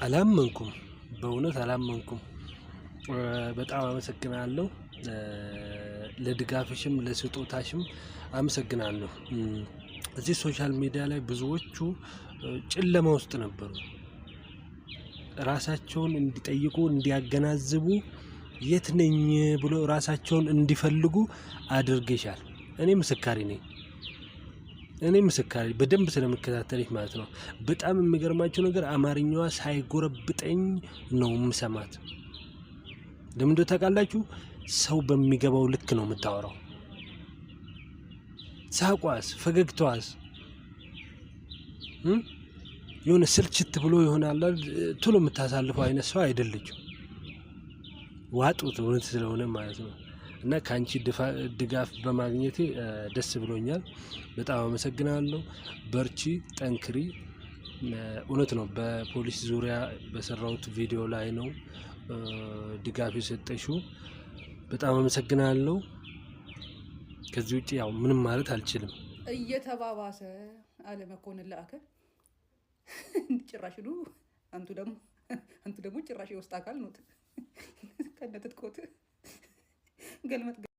አላመንኩም፣ በእውነት አላመንኩም። በጣም አመሰግናለሁ። ለድጋፍሽም ለስጦታሽም አመሰግናለሁ። እዚህ social media ላይ ብዙዎቹ ጨለማ ውስጥ ነበሩ። ራሳቸውን እንዲጠይቁ እንዲያገናዝቡ፣ የት ነኝ ብሎ ራሳቸውን እንዲፈልጉ አድርገሻል። እኔ ምስካሪ ነኝ። እኔ ምስካሪ በደንብ ስለምከታተልሽ ማለት ነው። በጣም የሚገርማቸው ነገር አማርኛዋ ሳይጎረብጠኝ ነው የምሰማት። ለምን እንደው ታውቃላችሁ? ሰው በሚገባው ልክ ነው የምታወራው። ሳቋስ፣ ፈገግታዋስ የሆነ ስልችት ብሎ ይሆናል ቶሎ የምታሳልፈው አይነት ሰው አይደለችም። ዋጡት እውነት ስለሆነ ማለት ነው። እና ከአንቺ ድጋፍ በማግኘቴ ደስ ብሎኛል። በጣም አመሰግናለሁ። በርቺ፣ ጠንክሪ። እውነት ነው። በፖሊስ ዙሪያ በሰራሁት ቪዲዮ ላይ ነው ድጋፍ የሰጠሽው። በጣም አመሰግናለሁ። ከዚህ ውጭ ያው ምንም ማለት አልችልም። እየተባባሰ አለ መኮንን ለአከ። ጭራሽ አንቱ ደግሞ ጭራሽ የውስጥ አካል ኖት ከነ ትጥቆት ገልመጥ።